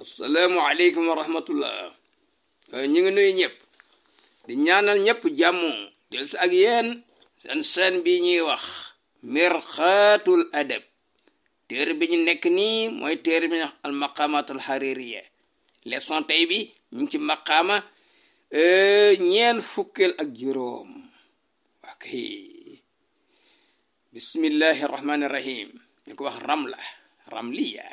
asalaamaaleykum wa rahmatullah ñu ngi nuyu ñëpp di ñaanal ñëpp jàmm del si ak yéen seen bi ñuy wax mirxaatul adab téere bi ñu nekk nii mooy téere bi ñu wax al maqamatul haririya leçon tey bi ñu ngi ci maqaama ñeen fukkeel ak juróom ok bismillahi rahmani rahim ñu ko wax ramliya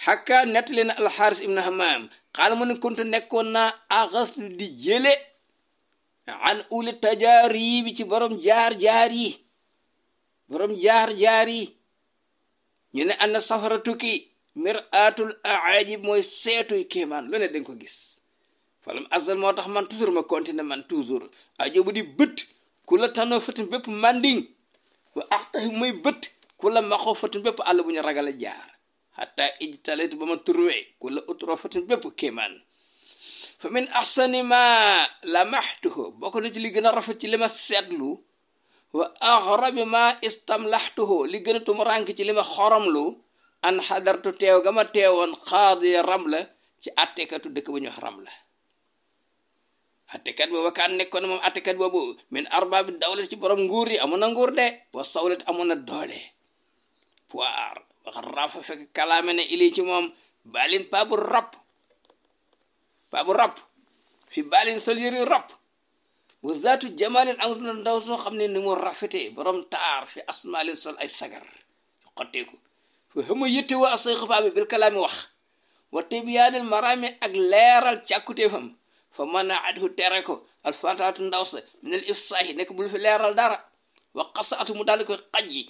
xakka nettali na alxaaris ibn hamaam xaala mu ne kuntu nekkoon naa axastu di jële an uli tajaari bi ci borom jaar-jaar yi ñu ne ana safara tukki miraatul aajib mooy seetuy kéemaan lu ne dañ ko gis falam azal moo tax man toujours ma continuer man toujours ajobu di bët ku la tanoo fatin bépp manding wa axtaxi mooy bët ku la maxoo fatin bépp àll bu ñu ragal a jaar hatta ijtalit ba ma turwe ku la utro fatin bépp kéemaan fa min axsani ma lamaxtuhu bokk na ci li gën a rafet ci li ma seetlu wa axrabi ma istamlaxtuhu li gën a tumurank ci li ma xoromlu an xadartu teew ga ma teewoon xaadi Ramla ci attekatu dëkk ba ñu wax Ramla attekat booba kaan nekkoon moom attekat boobu min arbaabi dawlat ci borom nguur yi amoon na nguur de wa sawlat amoon na doole pouvoir waxa rafa fekk kalaame ne ili ci moom balin paabu rap fi balin sol yëri rap wa zaatu jamalin amatu na ndaw soo xam ne ni mu rafete borom taar fi asmalin sol ay sagar xotteeku fa xama yëtte wa asay xafaa bi bil kalaami wax wa tibyaanil maraami ak leeral càkkuteefam fa mën a adhu tere ko alfataatu ndaw sa minal ifsaahi nekk bul fi leeral dara wa qasaatu mu daldi koy xajji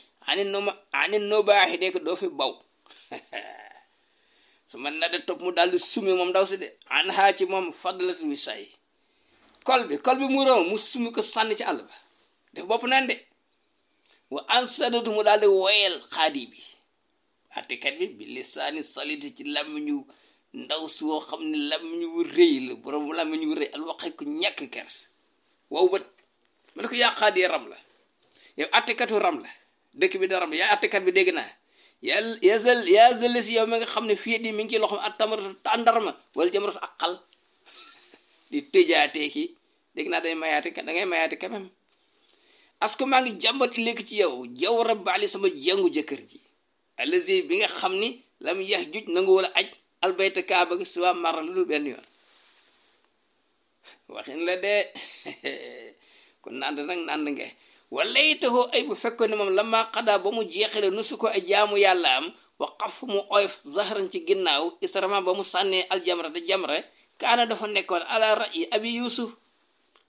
ani nobaaxi de ko doo fi baw su ma na de topp mu daldi sumi moom ndaw si de an haa ci moom fadlatu wisaay kol bi mu room mu sumi ko sànni ci àll ba def bopp neen de wa an sadatu mu daldi woyel xaadi bi attekat bi lisaani saliti ci làmmiñu ndaw soo xam ne làmmiñu wu rëy la borom làmmiñu wu rëy al waxee ko ñàkk kers wow bët ma ne ko yaa xaadi Ramla yow attekatu Ramla dëkk bi da Ramla yaa attekat bi dégg naa yaa zële si yow mi nga xam ne fii di mi ngi ci loxom ak tamaratu tàndarma wala jamaratu ak xal di tëjaatee ki dégg naa da ngay mayaate quand même asko maa ngi jàmbat illéegi ci yow jawra baali sama jàngu jëkkër ji alazi bi nga xam ni lam yax juj nangu wala aj albayta kaaba gi si waa mara lu dul benn yoon waxin la de kon nand nag nand nga walaytahu ay bu fekkoon ne moom lama xadaa ba mu jeexale nu su ko ay jaamu yàlla am wa xaf mu oyof zahran ci ginnaaw israma ba mu sànnee aljamra te jamra kaana dafa nekkoon ala ra'yi abi yusuf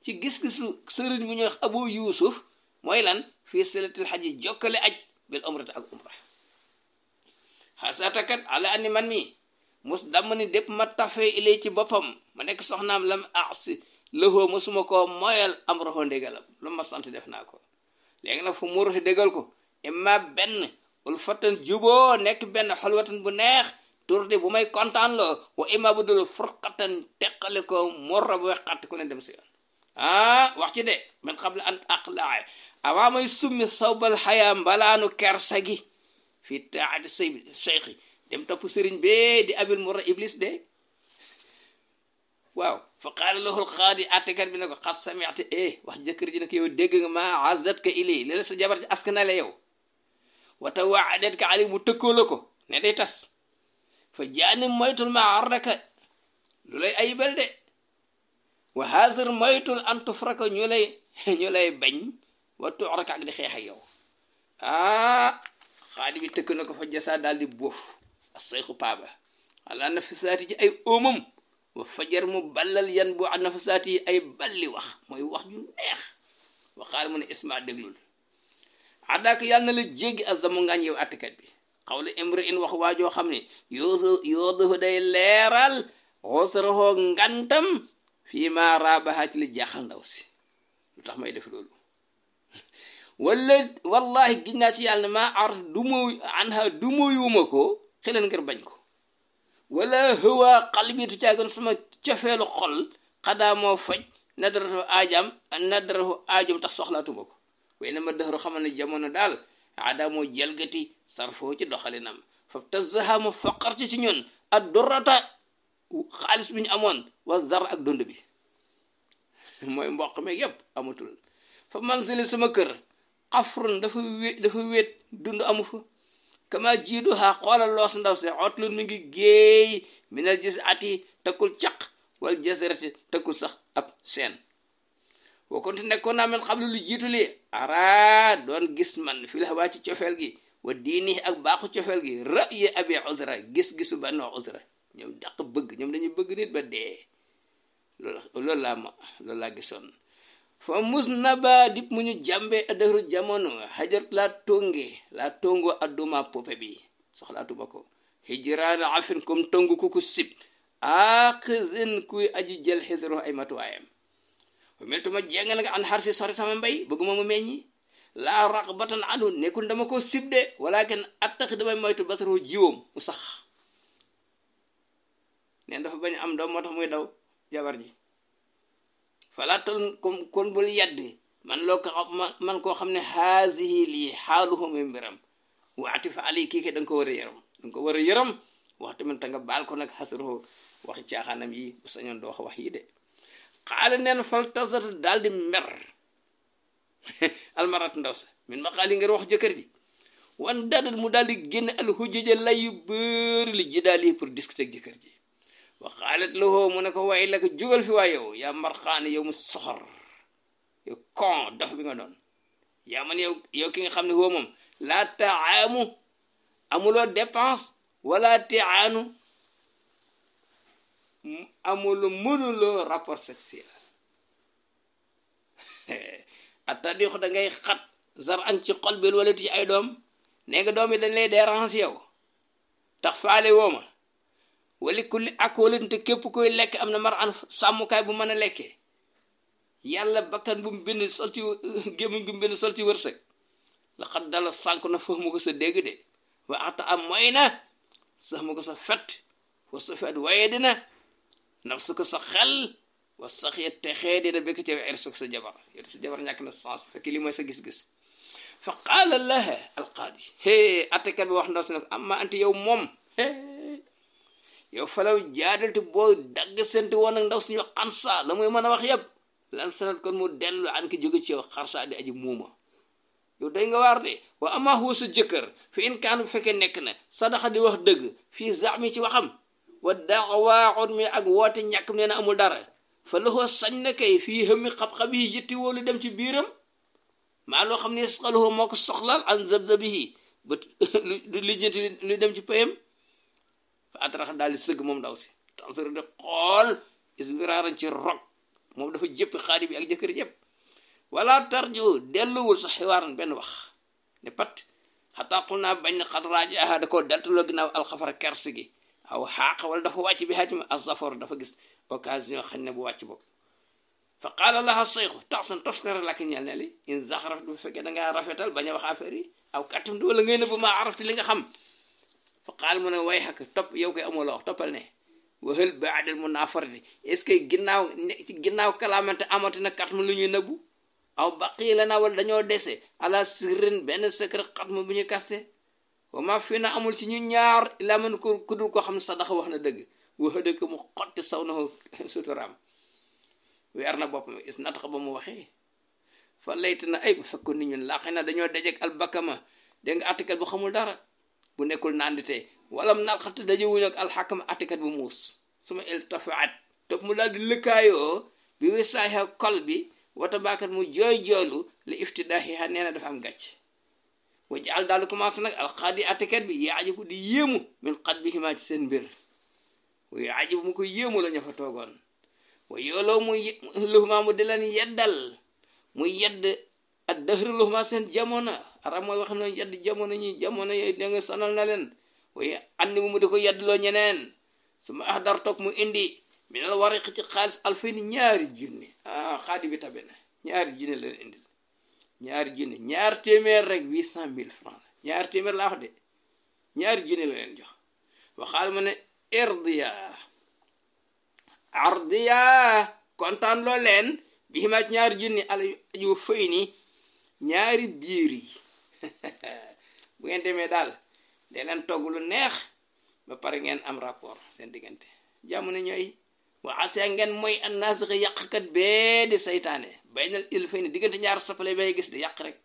ci gis-gisu sëriñ bu ñuy wax abu yusuf mooy lan fii silatil xaji jokkale aj bil umrata ak umra xasatakat ala ani man mi mus damm ni dépp ma tafee ilay ci boppam ma nekk soxnaam lam asi lëxoo musuma ko moyal am roxoo ndégalam lu ma sant def naa ko léegi nag fu mu roxi dégal ko imma benn ul fatan juboo nekk benn xolwatan bu neex tourdi bu may kontaan loo wa imma bu dul furqatan teqale ko morra bu wexxat ku ne dem si yoon wax ci de man qabla an aqlaa awaa may summi sawbal xayaa mbalaanu kersa gi fii taati say cheikhi dem topp sëriñ bee di abil murra iblis de waaw fa qaala lahu alxaadi attekat bi ne ko xat sami'te wax jëkkër ji ne ko yow dégg nga ma azat ka ilay léeg sa jabar ji askanale yow wata waadet ka ali mu tëkkoo la ko ne day tas fa jaani moytul ma arraka lu lay ayibal de wa haazir moytul an tufraka ñu lay bañ wa tu'raka ak di xeex ak yow xaadi bi tëkk na ko fa jasa daal di boof a sayxu paaba ala nafisaati ci ay óomam wa fajar mu ballal yan bu a nafisaati yi ay balli wax mooy wax ju neex waxaal mu ne isma déglul addaaka yàlla na la jéggi azamu ngaañ yow attekat bi xawla imri in wax waajoo xam ne yooduhu day leeral xosaraxoo ngantam fii ma rabaha ci li jaaxal ndaw si lu tax may def loolu wallahi gis naa ci yàlla ne maa araf du moyuma ko xeleen ngir bañ ko wala hëwa xalbitu caagoon sama cofeelu xol xadaa moo faj nadrahu aajom tax soxlaatuma ko way na ma dëxaru xamal ne jamono daal aada moo jalgati sarfoo ci doxalinam faf tazaha mu faqar ci ñun ad durrata xaalis bi ñu amoon wa zar ak dund bi mooy mboq meeg yépp amatul fa manzili sama kër xafrun dafa wéet dund amu fa kama jiidu xaa xoolal loos ndaw si xotlun mi ngi géey minal gis ati takkul caq wala jasarati takkul sax ab seen boo konte nekkoon naa men xam lu jiitu li ara doon gis man fi la waa ci cofeel gi wa diini ak baaxu cofeel gi ra'yi abi uzra gis-gisu Banu Uzra ñoom dàq bëgg ñoom dañuy bëgg nit ba dee loolu laa gisoon fa mus na ba dip mu ñu jàmbe adëru jamono xajarat laa tongo adduma pope bi soxlaatuma ko hijraana afin comme tongu ku sib aqizin kuy aji jël xisro ay matuwaayam meltuma jeng nga an xar si sori sama mbay bëgguma mu meññi laa raqbatan anu nekkul dama ko sib de walakin attax damay moytu basaro jiwoom mu sax neen dafa bañ am doom moo tax muy daw jabar ji falaatal kon bul yedd man koo xam ne haasihi lii xaaluhu muy mbiram waati fa ali kii ke da nga ko war a yërëm wax tamit ta nga baal ko nag xasruhu waxi caaxaanam yi bu sañoon doo wax yi de xaala neen fal tasat daal di mer almarat ndaw sa min ma xaali ngir wax jëkkër ji wan dadat mu daal di génn al hujjaja lay yu bëri li ji daal yi pour discuter ak jëkkër ji wa xaalat lahu mu ne ko way la ko jugal fi waa yow yaa marxaani yow mu soxor yow kon dof bi nga doon yaa man yow ki nga xam ne woo moom laa taamu amuloo dépense wala tiaanu mënuloo rapport sexuel attadix da ngay xat zar an ci xol bi wala ci ay doom nee nga doom yi dañ lay dérange yow tax faale woo ma wali kulli akoolin te képp koy lekk am na mar an sàmmukaay bu mën a lekkee yàlla bakkan bu mu bind sol ci gémmiñ gu mu bind sol ci wërsëg la xat dala sànk na foofu mu ko sa dégg de wa ata am mooy na sax mu ko sa fet wa sa fet waye dina naf su ko sa xel wa sax ya texee dina bekk teew ersuk sa jabar yow sa jabar ñàkk na sens fekk li mooy sa gis-gis fa qaala laha alqaadi attekat bi wax ndaw si ne ko amma anti yow moom yow falaw jaadalti boo dagg senti woon ak ndaw suñu xansa la muy mën a wax yëpp lan sanat kon mu dellu an ki jóge ci yow xarsa di aji muuma yow day nga waar de wa ama huwa sa jëkkër fi in kaan bu fekkee nekk na sadaxa di wax dëgg fii zami ci waxam wa dawaaxoon mi ak woote ñàkkam nee na amul dara fa loxoo sañ na kay fii xëmmi xab-xab yi yitti woolu dem ci biiram maa loo xam ne saxaluhu moo ko soxlaal an zabzabihi ba lu lijjanti lu dem ci payam fa atrax daal di sëgg moom ndaw si tansur di xool isbiraaran ci rog moom dafa jëppi xaadi bi ak jëkkër jëpp wala tarju delluwul sa xiwaaran benn wax ne pat xataa xul naa bañ na xat raajaha da koo deltuloo ginnaaw alxafara kerse gi aw xaaqa wala dafa wàcc bi xaaj ma azafor dafa gis occasion xañ ne bu wàcc bopp fa qaala laha sayxu taxsan toskara lakk ñel ne li in zaxaraf du fekkee da ngaa rafetal bañ a wax affaire yi aw kattam di wala ngay nëbb maa arafti li nga xam fa qaal mu ne way xakk topp yow koy amoo la wax toppal ne waxal baadal munaafarati est-ce que ginnaaw kalaamante amati na kat mu lu ñuy nëbbu aw baqii la naa wala dañoo dese ala sirrin benn secret xat mu bu ñu kaste wa ma fii na amul ci ñu ñaar ilaa man ku dul koo xam ne sadaxa wax na dëgg waxa dëgg mu xotti saw na suturaam weer na boppam is natax ba mu waxee fa layt na ay bu fekkoon ni ñun laaxee na dañoo dajeg albakama dégg nga attikat bu xamul dara bu nekkul nandite walam nalxat dajewuñu ak alxakama attikat bu muus suma iltafaat topp mu daal di lëkkaayoo bi wisaaxa kol bi wata baakat mu jooy-joolu li iftidaahi xa nee na dafa am gàcc wa jaal daal commencé nag alxaadi attikat bi yaajibu di yéemu min xat bi ximaa ci seen mbir wa yaajibu mu ko yéemu la ña fa toogoon wa yooloo mu luxumaa mu di leen yeddal muy yedd ak dëxëri luxumaa seen jamono arab mooy wax noonu yedd jamono ñi jamono yi da nga sonal na leen waaye andi mu di ko yeddloo ñeneen su ma ahdar toog mu indi minal wariq ci xaalis alfayni ñaari junni xaadi bi tabe na ñaari junni la leen indil ñaari junni ñaar téeméer rek 800,000 francs ñaari téeméer laa wax de ñaari junni la leen jox waxaal ma ne ardiya kontaan loo leen bi ximaat ñaari junni aju fëy ni ñaari biir yi bu ngeen demee daal de leen togg lu neex ba pare ngeen am rapport seen diggante jamono ñooy wa asiya ngeen mooy annaasix yàqkat bee di saytaane baynal ilfayni diggante ñaar soppale bay gis di yàq rek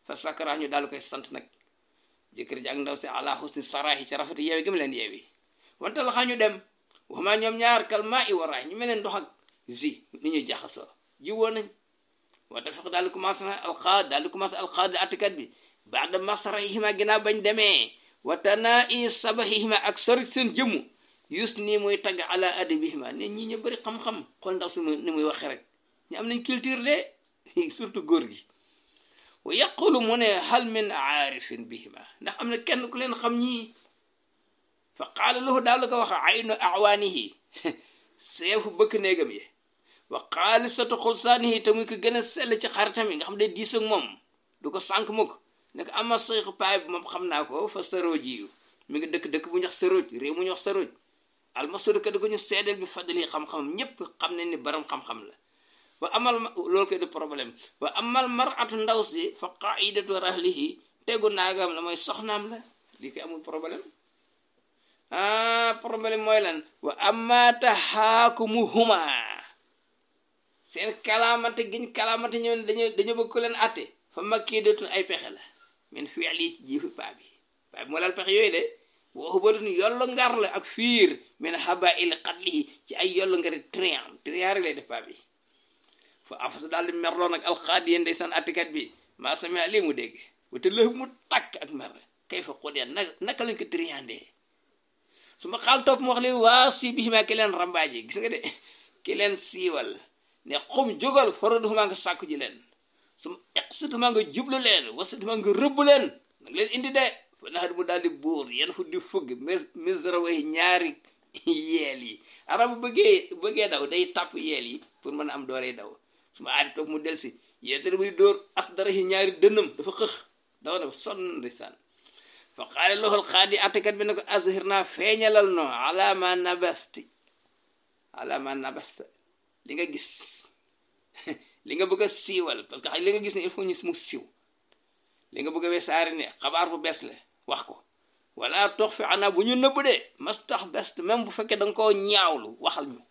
fa sakara ñu daal koy sant nag jëkkër ji ak ndaw si ala husni saraahi ci rafet yeewi gëm leen yeewi wante la xa ñu dem waxuma ñoom ñaar kalma i waraay ñu mel leen ndox ak ji ni ñuy jaxasoo jiwoo nañ wata feq daal di commencé alxaad atikat bi baada masrahihima ginnaaw bañ demee watana i sabahihima ak sorik seen jëmmu yus nii muy tagg ala adabihima ne ñi ñu bëri xam-xam xool ndaw si ni muy waxe rek ñu am nañ culture de surtout góor gi wa yaqulu mu ne hal min aarifin bihima ndax am na kenn ku leen xam ñii fa qaala lahu daal ko wax aynu awaanihi seefu bëkk néegam yi wa xaalisatu xulsaanihi te muy ko gën a sell ci xaritam yi nga xam ne diis ak moom du ko sànq mukk ne ko ama sayxu paay bi moom xam naa ko fa sarooj yi mi ngi dëkk bu ñu wax sarooj réew mu ñu wax sarooj almasuru ka di ko ñu seedeel bi fadali xam-xam ñépp xam ne ni baram xam-xam la wa amal loolu koy du problème wa amal maratu ndaw si fa qaidatu rahlihi tegu naagam la mooy soxnaam la lii koy amul problème problème mooy lan wa amma tahaakumuhuma seen kalaamante giñ kalaamante ñëw dañu bëgg ko leen atte fa makkii dootul ay pexe la min fiil yi ci jiifi paa bi moo laal pexe yooyu de waxu batun yollu ngar la ak fiir min haba il xatlihi ci ay yollu ngari trian rek lay def paa bi fa afasa daal di merloo nag alxaadi yéen ndeysaan attikat bi maa samia lii mu dégg wate lëf mu tàkk ak mer kay fa xóot naka lañ ko triandee su ma xaal topp mu wax li waa si bihimaa ki leen rambaaji gis nga de ki leen siiwal ne xum jógal faradumaa nga sàkku ji leen su ma eqsitumaa nga jublu leen wasitumaa nga rëbb leen nag leen indi de fa naxat mu daal di buur yenn fu di fugg misra way ñaari yeel yi arabu bëggee daw day tàpp yeel yi pour mën a am dooley daw su ma aadi toog mu del si yéetare muy dóor as dara yi ñaari dënnam dafa xëx daw na ba sonn ndeysaan fa qaale loxol xaadi attekat bi ne ko azhir naa feeñalal no ala ma nabasti li nga gis li nga bëgg a siiwal parce que xay li nga gis ne il faut ñu mu siiw li nga bëgg a weesaari ne xabaar bu bees la wax ko wala tox fi ana bu ñu nëbb de mastax best même bu fekkee da nga koo ñaawlu waxal ñu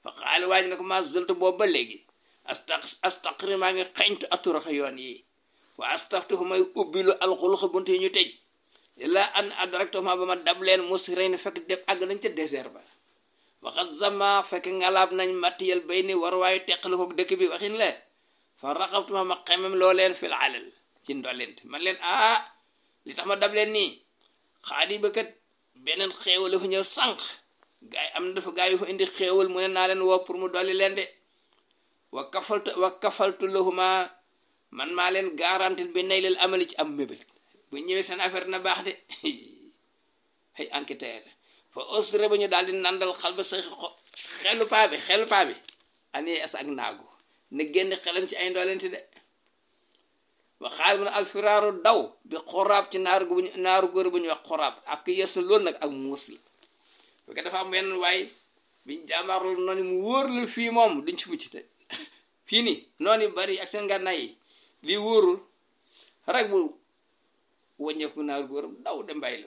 fa xaali waaj ne ko ma zëlt boobu ba léegi astaqri maa ngi xeñtu aturaxa yoon yi wa astaftuhu may ubbilu alxuluxa bunte yi ñu tëj illa an adraktuhuma ba ma dab leen musirayn fekk def àgg nañ ca désert ba waxat zama fekk ngalaab nañ matiyal bay ni war waayu teqali ko dëkk bi waxin le fa raxabtuma ma xemem loo leen fil alal ci ndolent man leen li tax ma dab leen nii xaadi ba kat beneen xéewal la fa ñëw sànq gaay am na dafa gaay yu fa indi xéewal mu ne naa leen woo pour mu dolli leen de wa kafaltu lahuma man maa leen garantil bi nay leel amali ci am mébét bu ñëwee seen affaire na baax de ay enquêteur fa osre ba ñu daal di nandal xal ba sa xelu paa bi ani as ak naagu ne génn xelam ci ay ndoolenti de wa xaal mu ne alfiraaru daw bi xoraab ci naaru góor bu ñu wax xoraab ak yesu loolu nag ak muus la parce que dafa am benn waay biñ jàmbaarlu noonu mu wóor la fii moom duñ ci mucc te fii nii noonu bari ak seen gànnaay yi lii wóorul rek bu wàññeeku naaru góoram daw de mbay la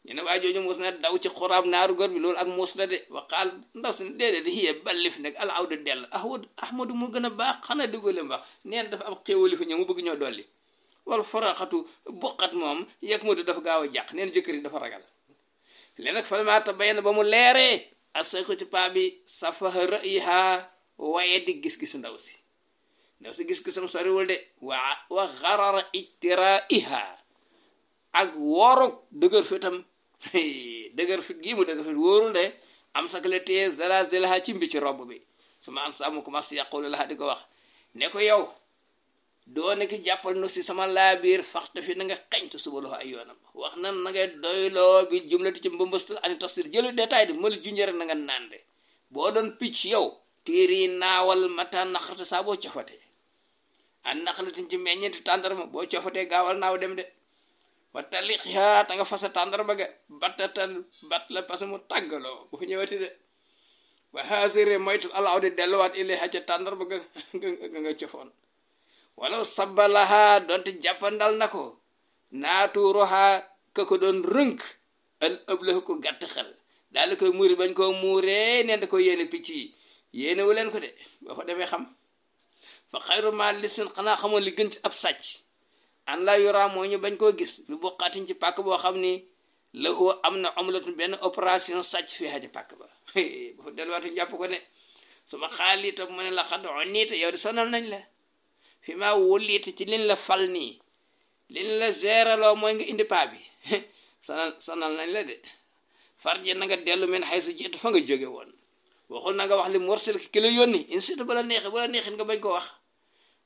ñu ne waa jooju muus na daw ci xoraab naaru góor bi loolu ak muus la de waxaal ndaw si ne déedéet di xiyee ballif nag ala aw de dell ahmadu mu gën a baax xanaa déggoolee mbaax neen dafa am xéewali fa ñëw mu bëgg ñoo dolli wala faraxatu boqat moom yeg mu dafa gaaw a jàq neen jëkkër yi dafa ragal léegi nag falmaata bayen ba mu leeree asayku ci paa bi safaha ra'yiha waaye di gis-gisu ndaw si gis-gisam soriwul de wa xarara ijtiraiha ak woruk dëgër fitam dëgër fit gii mu dëgër fit wóorul de am sakletee zalazilaha ci mbi ci robb bi sama an samu commencé yàqulu laha di ko wax ne ko yow doo nekk jàppal nu si sama laabiir faxte fi na nga xeñtu suba loxo ay yoonam wax nan na ngay doyloo bi jumlati ci mbëmbëstal ani tafsir jëlu détail de mala junjëre na nga nande boo doon picc yow téeri naawal mata naqarate saa boo cofate an naqalatin ci meññeenti tàndarma boo cofatee gaawal naaw dem de wa taliqiha ta nga fasa tàndarma ga battatan bat la parce que mu tàggaloo bu fi ñëwati de wa hasire moytul alaw di delluwaat ilayha ca tàndarma ga nga cofoon wala sabalaha donte jàppandal na ko naatuuroha ka ko doon rënk al ëblahu ko gàtt xel daal daal di koy muuri bañ koo muuree neen da ko yéene picc yi yéene wu leen ko de boo ko demee xam fa xayru ma lisin xanaa xamoon li gën ci ab sàcc an la yora moo ñu bañ koo gis bi boqaatin ci pàkk boo xam ni lahu am na omlatu benn opération sàcc fii ci pàkk ba bu fa delluwaatu jàpp ko ne suma xaaliita mu ne la xad oniita yow di sonal nañ la fi maa wulliite ci liñ la fal nii liñ la géraloo mooy nga indi paa bi sonal nañ la de farje na nga dellu men xay su jiitu fa nga jóge woon waxul na nga wax li morsil ki la yónni insitu bala neexin nga bañ ko wax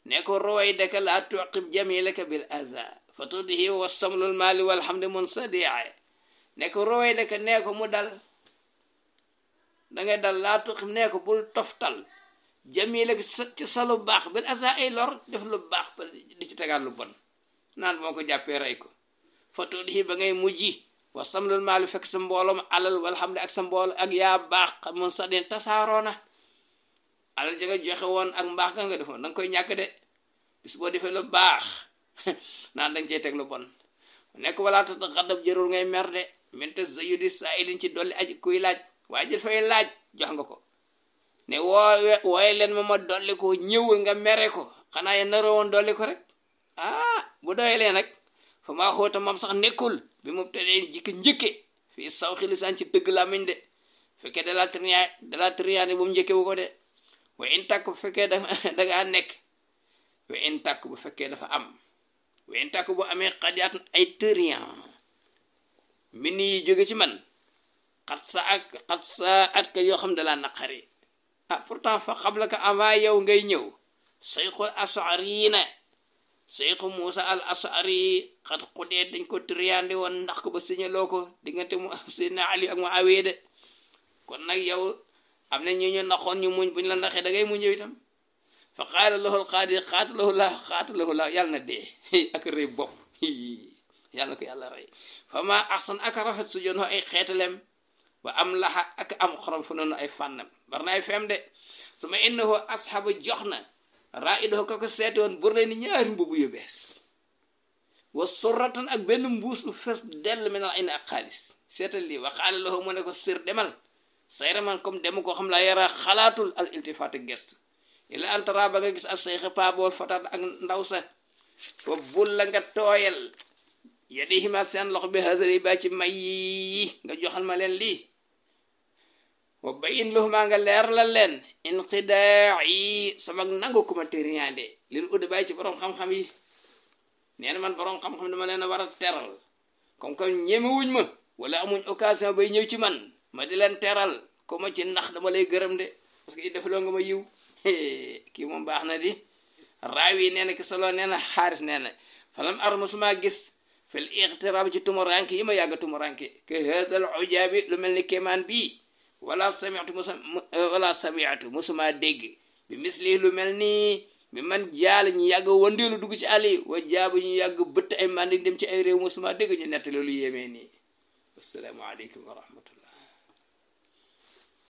ne ko roy daka laa tuqib jamilaka bil aza fa tudhi wa samlul mali walhamdi munsadia ne ko roy daka nee ko mu dal dangay dal laa tuqib nee ko bul toftal jamilaka ci sa lu baax bil aza ay lor def lu baax ba di ci tegaat lu bon naan moo ko jàppee rey ko fa tudhi ba ngay mujji wa samlul mali fekk sa mbooloom alal walhamdi ak sa mboolo ak yaa baax munsadia tasaaroona alal ja nga joxe woon ak mbaax ga nga defoon da nga koy ñàkk de bis boo defee lu baax naan da nga cey teg lu bon nekk wala tata xadab jërul ngay mer de mente zayudi saa ilin ci dolli aji kuy laaj waaye jël fay laaj jox nga ko ne wooye leen ma dolli ko ñëwul nga mere ko xanaa ye naroo woon dolli ko rek bu doyelee nag fa maa xoota moom sax nekkul bi mu tedee jikki njëkke fii saw xilisaan ci dëgg lamiñ de fekkee dala triyaane bu mu njëkke bu ko de wa in tàkk bu fekkee dangaa nekk wa in tàkk bu fekkee dafa am wa in tàkk bu amee xajaat ay tërian mbind yi jóge ci man xat sa at ka yoo xam dalaa naqari pourtant fa xabla ka avant yow ngay ñëw sayxul asarina sayxu Muusa al asari xat xudee dañ ko tëriyaandi woon ndax ko ba signaloo ko diggante mu Seydina Ali ak Muawiya de kon nag yow am na ñu naxoon ñu muñ buñ la naxee da ngay muñ yow itam fa qaala lahu alqaadi xaatalahu la yàlla na dee ak rëy bopp yàlla na ko yàlla rey fa ma ahsan ak rafet su joon ay xeetalem wa am laxa ak am xorom fu noonu ay fànnam bar na ay fem de su ma innahu asxaaba jox na raidahu ka ko seeti woon bur ni ñaari mbubu yu bees wa surratan ak benn mbuus bu fees dell menal ay na ak xaalis seetal lii wa qaala lahu mu ne ko sir demal sayraman comme dem koo xam la yara xalaatul al iltifaat gestu ila antara ba nga gis a sayxa paabool fataat ak ndaw sa wa bul la nga tooyal yadihima seen loxo bi hasari ba ci may yi nga joxal ma leen lii wa bayin luhuma nga leer la leen inqidaai sama nangu commentaire lil udda bàyyi ci borom xam-xam yi nee na man borom xam-xam dama leen a war a teral comme que ñemewuñ ma wala amuñ occasion bay ñëw ci man ma di leen teral ko ma ci nax dama lay gërëm de parce que defaloo nga ma yiw kii moom baax na di raawi nee na ki solo nee na xaaris nee na falam ar musuma gis fil iqtirab ci tumuranke yi ma yàgga tumuranke ke hadal ujaabi lu mel ni kéemaan bii wala samiatu musuma dégg bi misli lu mel ni mi man jaal ñu yàgg wandeelu dugg ci àll yi wa jaabu ñu yàgg bëtt ay mandi dem ci ay réew musuma dégg ñu nett loolu yéemee nii wassalaamu aleykum wa rahmatullah